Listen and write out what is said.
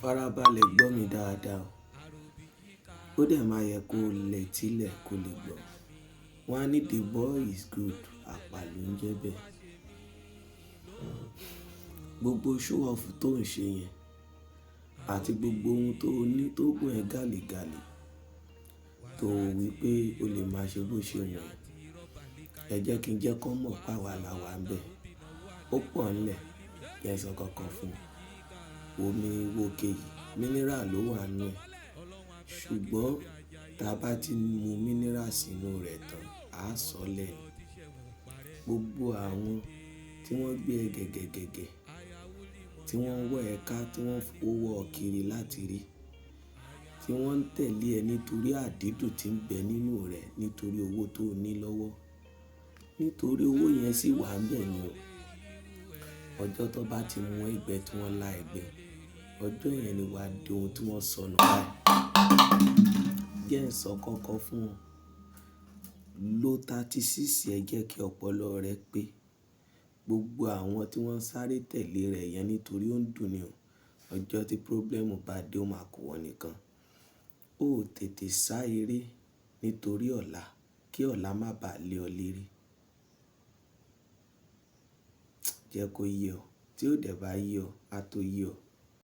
Farabalẹ̀ gbọ́ mi dáadáa o. Ó dẹ̀ máa yẹ kó lẹ́tílẹ̀ kó lè gbọ́. Wọ́n á ní the boy is good, àpà ló ń jẹ bẹ́ẹ̀. Gbogbo show off tó ń ṣe yẹn àti gbogbo ohun tó ní tó gùn ẹ gàlégàlé tó wí pé o lè máa ṣe bó ṣe wù ẹ́. Ẹ jẹ́ kí n jẹ́ kó mọ̀ pé àwa la wà níbẹ̀. Ó pọ̀ ńlẹ̀, jẹ́ n sọ kankan fún ọ. Omi wókè yìí, mineral ló wà nínú ẹ̀. Ṣùgbọ́n tí a bá ti mu mineral sínú rẹ̀ tán, a sọ̀lẹ̀ ni. Gbogbo àwọn tí wọ́n gbé ẹ gẹ̀gẹ̀gẹ̀gẹ̀, tí wọ́n wọ́ ẹ ká, tí wọ́n fowó ọ kiri láti rí, tí wọ́n ń tẹ̀lé ẹ nítorí àdídùn tí ń bẹ nínú rẹ̀, nítorí owó tó ní lọ́wọ́. Nítorí owó yẹn sì wà níbẹ̀ ni o. Ọjọ́ tó bá ti mú ẹgbẹ́ tí wọ́n lá ẹgbẹ́, ọjọ́ yẹn ni wà á di ohun tí wọ́n sọnù báyìí. Jẹ́ ń sọ kọ́kọ́ fún ọ. Lo 36 ẹ jẹ́ kí ọpọlọ rẹ pé. Gbogbo àwọn tí wọ́n ń sáré tẹ̀lé rẹ yẹn nítorí ó ń dùn ni o. Ọjọ́ tí problem bá dé, ó máa ku iwọ nìkan. Ó tètè sá eré nítorí ọ̀la, kí ọ̀la má bà lé ọ lérí. Jẹ́ kó yé ọ, tí ó dẹ̀ bá yé ọ, a tó yé ọ.